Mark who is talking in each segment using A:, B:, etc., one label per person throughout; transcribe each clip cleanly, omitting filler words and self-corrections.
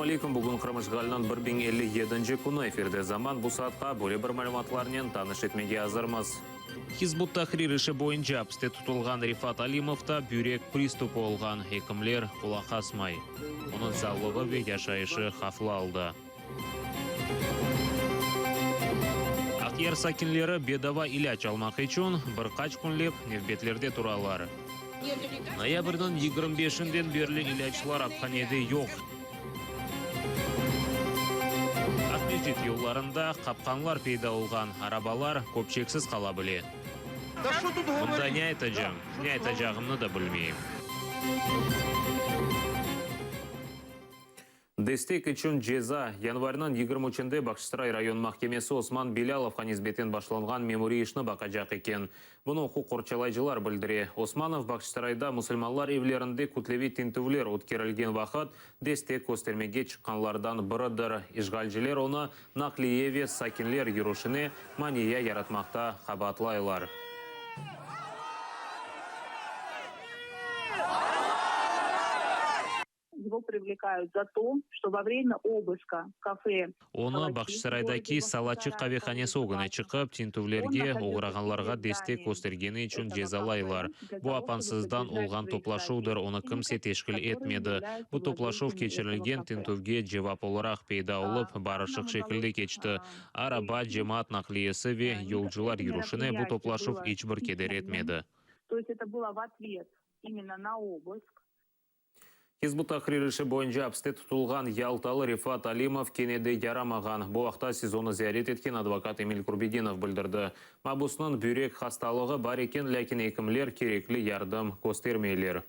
A: Selâm aleyküm, bugün Qırım işğaliniñ 1057-nci künü, efirde Zaman, bu saatqa böyle bir malümatlarnen tanış etmege azırmız. Hizb ut-Tahrir işi boyunca apiste tutulğan Refat Alimovda bürek pristupı olğan, ekimler qulaq asmay. Onıñ sağlığı ve yaşayışı havflı alda. Aqyar sakinleri bedava ilâc almaq içün bir qaç künlep nevbetlerde turalar. Noyabrniñ 25-inden berli ilâclar aphanede yoq. Aqmescit yollarında qapqanlar peyda olğan, arabalar köpçeksiz qala bile. Mında ne aytacam, ne aytacağımnı da bilmeyim. Destek içün ceza, yanvarniñ 23-nde Bağçasaray rayon mahkemesi Osman Bilâlovğa nisbeten başlanğan memuriy işni baqacaq eken. Bunı uquq qorçalayıcılar bildire. Osmanov Bağçasarayda musulmanlar evlerinde kütleviy tintüvler ötkerilgen vaqıt destek köstermege çıqqanlardan biridir. İşğalciler onı naqliye ve sakinler yürüşine maniya yaratmaqta qabaatlaylar.
B: Ego privlekayut za to, çto vo vremya obıska kafe
A: Onı Bağçasaraydaki Salaçıq qavehanesi ögüne çıqıp, tintüvlerge oğrağanlarğa destek köstergeni içün cezalaylar. Bu apansızdan olğan toplaşuvdır, onı kimse teşkil etmedi. Bu toplaşuv keçirilgen tintüvge cevap olaraq peyda olıp, barışıq şekilde keçti. Araba, cemaat naqliyesi ve yolcular yürüşine bu toplaşuv iç bir keder etmedi.
B: To est eto bylo v otvet imenno na obısk.
A: Hizb ut-Tahrir işi boyunca apiste tutulğan yaltalı Refat Alimov kene de yaramağan. Bu aqta SİZOnı ziyaret etken advokat Emil Kurbedinov bildirdi. Mabusnıñ bürek hastalığı bar eken, lâkin ekimler kerekli yardım köstermeyler.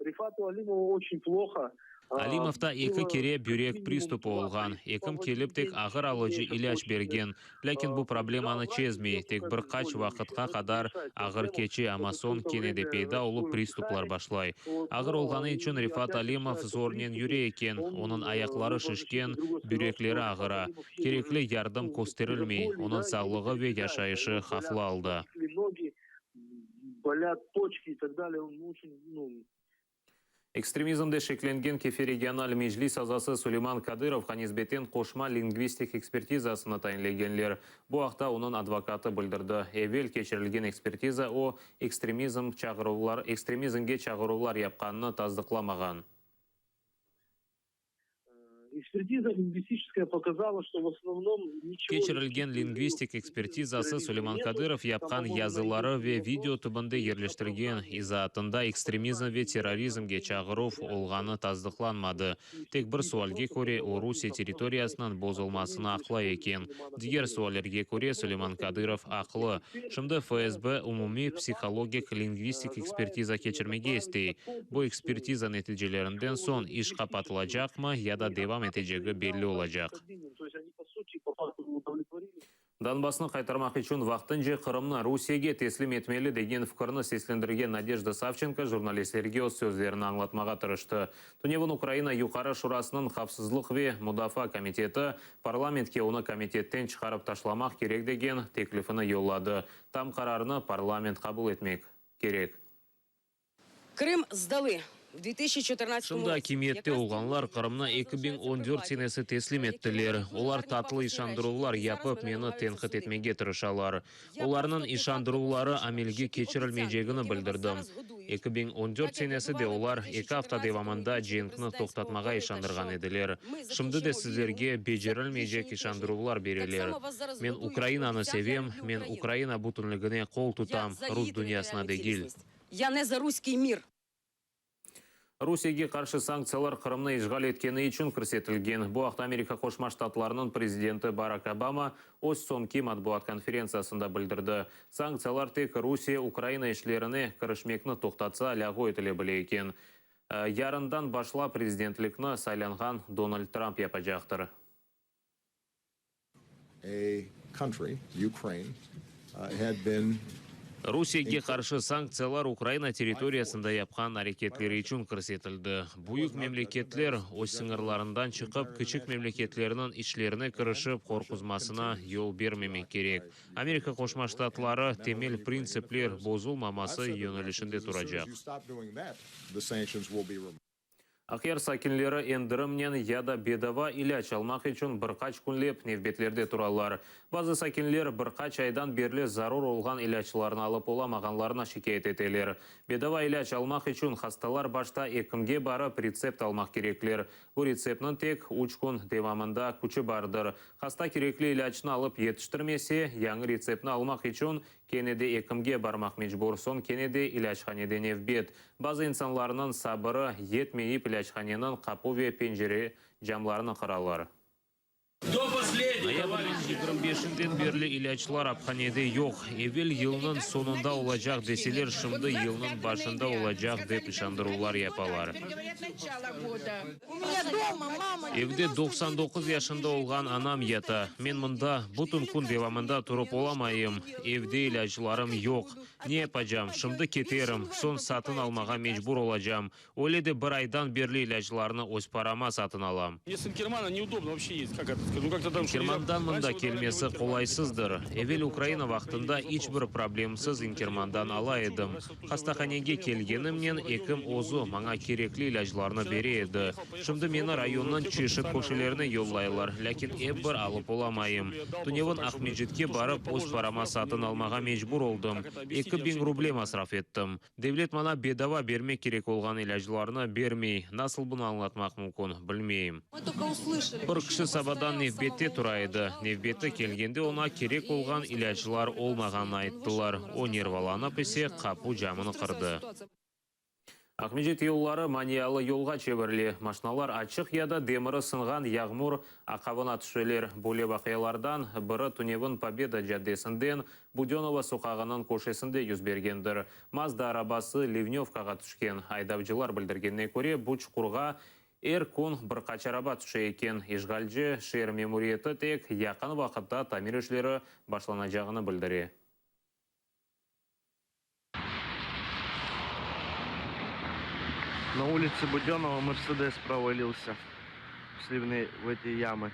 C: Refatu Alimovu oçen ploho.
A: Alimovda eki kere bürek pristupı olğan. Ekim kelip tek ağır alıcı ilâc bergen. Lâkin bu problemanı çezmey, tek bir qaç vaqıtqa qadar ağır keçe, amma soñ kene de peyda olıp pristuplar başlay. Ağır olğanı içün Refat Alimov zornen yüre eken, onıñ ayaqları şişken, bürekleri ağıra. Kerekli yardım kösterilmey, onıñ sağlığı ve yaşayışı havflı alda. Ekstremizmde şeklengen Kefe regional meclis azası Suleyman Kadırovğa nisbeten qoşma lingvistik ekspertizasını tayinlegenler. Bu aqta onıñ advokatı bildirdi. Evel keçirilgen ekspertiza o, ekstremizm çağıruvlar ekstremizmge çağıruvlar yapqanını tasdıqlamağan.
C: Ekspertiza lingvistiçeskaya pokazala, çto v osnovnom niçego
A: Keçirilgen lingvistik ekspertizası Suleyman Kadırov yapqan yazıları ve video tübünde yerleştirgen izaatında ekstremizm ve terrorizmge çağıruv olğanı tasdıqlanmadı. Tek bir sualge köre o Rusiye territoriyasınıñ bozulmasını aqlay eken. Diger suallerge köre Suleyman Kadırov aqlı. Şimdi FSB umumiy psihologik-lingvistik ekspertiza keçirmege istey. Bu ekspertiza neticelerinden soñ iş qapatılacaqmı ya da devam etecegi belli olacaq. Donbassnı qaytarmaq içün vaqtınca Qırımnı Rusiyege teslim etmeli degen fikirni seslendirgen Nadejda Savçenko jurnalistlerge öz sözlerini añlatmağa tırıştı. Tünevin Ukraina Yuqarı Şurasınıñ Havfsızlıq ve mudafaa komiteti parlamentke onı komitetten çıqarıp taşlamaq kerek degen teklifini yolladı. Tam qararnı parlament qabul etmek kerek.
D: Krım sdalı v
A: Şimdi akimiyette olğanlar Qırımnı 2014 senesi teslim ettiler. Olar tatlı işandıruvlar yapıp, meni tenqit etmege tırışalar. Olarnıñ işandıruvları amelge keçirilmeycegini bildirdim. 2014 senesi de olar eki afta devamında cenkni toqtatmağa işandırğan ediler. Şimdi de sizlerge becerilmeycek işandıruvlar bereler. Men Ukrainanı sevem, men Ukraina bütünligine qol tutam, rus dünyasına degil.
D: Ya ne za russkiy mir.
A: Rusiyege qarşı sanktsiyalar Qırımnı işğal etkeni içün kirsetilgen. Bu aqta Amerika Qoşma Ştatlarınıñ prezidenti Barak Obama öz soñki matbuat konferentsiyasında bildirdi. Sanktsiyalar tek Rusiye Ukraina işlerine kirişmekni toqtatsa lâğu etile bile eken. Yarından başlap prezidentlikni saylanğan Donald Trump yapacaqtır.
E: A country, Ukraine, had been
A: Rusiyege qarşı sanktsiyalar Ukraina territoriyasında yapqan areketleri içün kirsetildi. Büyük memleketler öz sıñırlarından çıqıp, kiçik memleketlerniñ işlerine kirişip qorquzmasına yol bermemek kerek. Amerika Qoşma Ştatları temel printsipler bozulmaması yönelişinde turacaq. Aqyar sakinleri endirimnen ya da bedava ilâc almaq içün bir qaç künlep nevbetlerde turalar. Bazı sakinler bir qaç aydan berli zarur olğan ilâclarnı alıp olamağanlarına şikâyet eteler. Bedava ilâc almaq içün hastalar başta ekimge barıp retsept almaq kerekler. Bu retseptniñ tek üç kün devamında küçü bardır. Hasta kerekli ilâcnı alıp yetiştirmese, yañı retseptni almaq içün Kene de ekimge barmaq mecbur, soñ kene de ilâchanede nevbet. Bazı insanlarnıñ sabırı yetmeyip ilâchaneniñ qapu ve pencere camlarını qıralar. Noyabrniñ 25-inden berli ilâclar aphanede yoq. Evel yılnıñ soñunda olacaq deseler, şimdi yılnıñ başında olacaq dep işandıruvlar yapalar. Evde 99 yaşında olğan anam yata. Men mında bütün kün devamında turıp olamayım. Evde ilâclarım yoq. Ne yapacam? Şimdi keterim, soñ satın almağa mecbur olacam. Öyle de bir aydan berli ilâclarnı öz parama satın alam. İnkermandan mında kelmesi qolaysızdır. Evel Ukraina vaqtında iç bir problemsiz İnkermandan ala edim. Hastahanege kelgenimnen ekim özü maña kerekli ilâclarnı bere edi. Şimdi meni rayonnıñ çeşit köşelerine yollaylar, lâkin ep bir alıp olamayım. Tünevin Aqmescitke barıp, öz parama satın almağa mecbur oldım, 2000 ruble masraf ettim. Devlet maña bedava bermek kerek olğan ilâclarnı bermey. Nasıl bunı añlatmaq mümkün, bilmeyim. Bir kişi sabadan nevbette tura edi. Nevbeti kelgende oña kerek olğan ilâclar olmağanını ayttılar. O nervalanıp ise qapu camını qırdı. Aqmescit yolları manialı yolğa çevirile. Maşinalar açıq ya da demiri sınğan yağmur aqavına tüşeler. Böyle vaqialardan biri tünevin Pobeda caddesinden Budönova soqağınıñ köşesinde yüz bergendir. Mazda arabası livnövkağa tüşken. Aydavcılar bildirgenine köre, bu çuqurğa Er kün bir qaç araba tüşe eken. İşğalci şeer memuriyeti tek yaqın vaqıtta tamir işleri başlanacağını bildire.
F: Na ulitse Budönnogo Mersedes provalilsya v sливные v eti yamı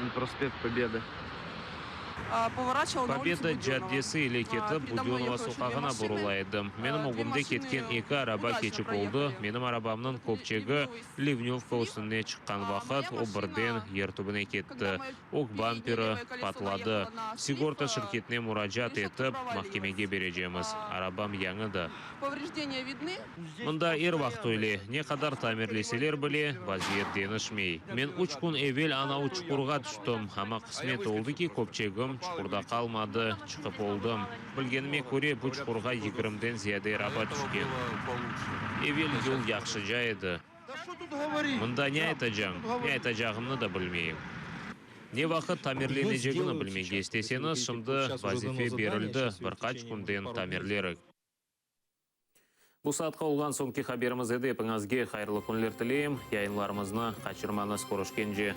F: na prospekt Pobedı.
A: Pobeda caddesi ile ketip, Budönova soqağına burula edim. Menim ögümde ketken eki araba keçip oldı, menim arabamnıñ köpçegi livnövka üstüne çıqqan vaqıt, o birden yer tübüne ketti. Ög bamperi patladı. Sigorta şirketine muracaat etip, mahkemege berecemiz. Arabam yañı da. Mında er vaqıt öyle, ne qadar tamirleseler bile, vaziyet deñişmey. Men üç kün evel anavı çuqurğa tüştim, amma qısmet oldı ki, köpçegim çuqurda qalmadı, çıqıp oldım. Bilgenime köre, bu çuqurğa yigirmiden ziyade araba tüşken. Evel yol yahşıca edi. Mında ne aytacañ, ne aytacağımnı da bilmeyim. Ne vaqıt tamirlenecegini bilmege isteseñiz, şimdi vazife berildi, bir qaç künden tamirlerik. Bu saatqa olğan soñki haberimiz edi. Epiñizge hayırlı künler tileyim. Yayınlarımıznı qaçırmañız. Körüşkence.